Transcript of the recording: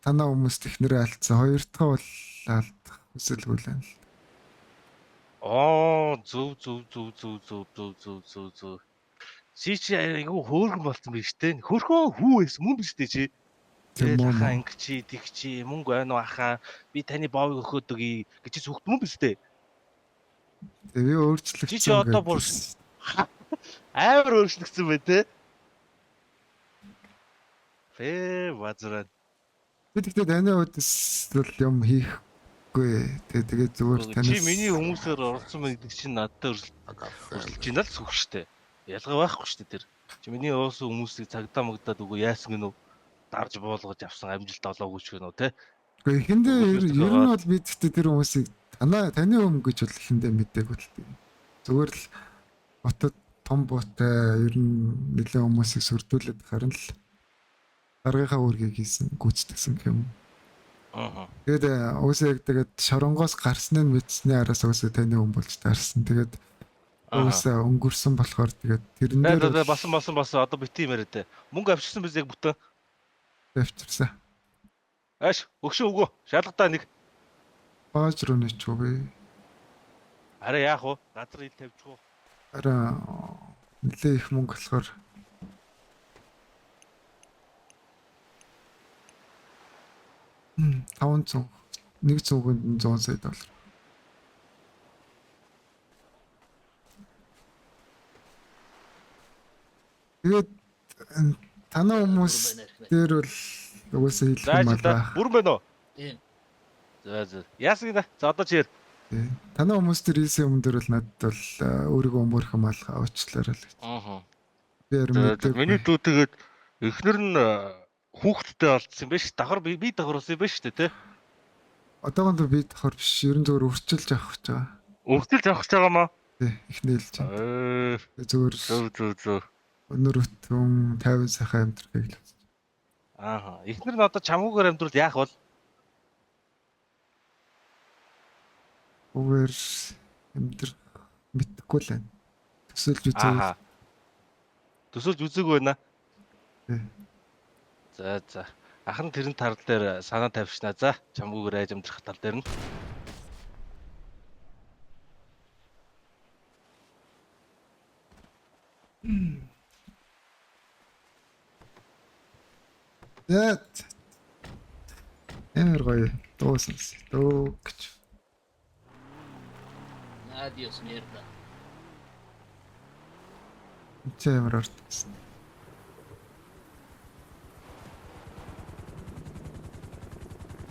Танаа хүмүүст ихнэрээ алдсан. Хоёр дахь бол алдах хүсэлгүй л байна л. Оо, зөв зөв зөв зөв зөв зөв зөв зөв зөв. Чи айгүй хөөрхөн болсон биш үү? Хөөрхөн хүү байсан мөн биш үү чи? Тийм Тэгэл ахаа үү. ингэ чи тэг чи мөнгө байна уу ахаа, би таны боовыг өгөхөд өгье гэж чи сүхт мөн биш үү? Тэгээ би Чи чи өөрчлөгдсөн одоо бүр гэдээс. амар өөрчлөгдсөн бай тээ. Фэ базраа. Би тэгтээ таны үүднээс бол юм хийхгүй. Тэгээ зүгээр Чи танаас миний хүмүүсээр оролцсон байна гэдэг чинь надтай өрсөлдөж байна л сүх штэ. Ялгаа байхгүй штэ тэр. Чи миний уусан хүмүүсийг цагдаа магдаад өгөө яасан гэнэ үү? Дарж буулгаж авсан амжилт олоогүй ч гэнэ үү те. Гэхдээ эхэндээ Өгүүлбэр ер нь байгаа. бол би тэгтээ тэр хүмүүсийг таны өмнө гэж бол эхэндээ мдээгүй л дээ. Зүгээр л хотод том буутай ер нь нэлээд хүмүүсийг сүрдүүлээд харин л даргийнхаа үүргийг хийсэн гүйцэтгсэн гэх юм. Аа. Тэгээд уусаа яг тэгээд шоронгоос гарсны нь мэдсэний араас уусаа таны өмнө болж таарсан. Тэгээд уусаа өнгөрсөн болохоор тэгээд тэрэн За дээр за за бол басан басан басан одоо бити юм яриа те. Мөнгө авчирсан биз яг бүтэн. авчирсан. Ааш өгшөө өгөө. Шалгадаа нэг. Бааж руу нэчгүй би. Арай яах вэ? Газар ил тавьчих уу? Арай нэлээ их мөнгө болохоор 500 нэг цүнхэнд нь 100 сая доллар. Тэгээд танаа хүмүүс дээр бол угаасаа хэлэх За юм чи та алга. бүрэн байна уу? Тийм. За за. Яасан гинэ? За одоо чи яар. Тий. Танаа хүмүүс дээр хийсэн юм дээр бол надад бол өөрийгөө өмөрөх юм алга уучлаарай л гэж. Аа. Би харин За мэдээгүй. миний дүү тэгээд эхнэр нь хүүхэдтэй болцсон юм биш. Давхар би давхар болсон юм биш үү те. Одоохондоо би давхар биш. Ерөн зүгээр өрчилж авах гэж байгаа. Өртөлж авах гэж байгаа маа. Тий, эхнээ хэлж байна. Ээ Зүгээр зөв зөв зөв. өнөр өтөн 50 сайхан амьдрахыг л хүсэж. Аа. Эхнэр нь одоо чамгүйгээр амьдрал яах вэ? Үгээр амьдрах мэдэхгүй л байна. Төсөөлж үзээгүй. Аа. Төсөөлж үзээгүй байна. Тий. За за. Ах нь тэрэн тал дээр санаа тавьчихнаа. За чамгүйгээр айж амьдрах тал дээр нь. За. Ямар гоё дуу сонсъё. Дөө гэж. Adios mierda. Чи ямар ордсон.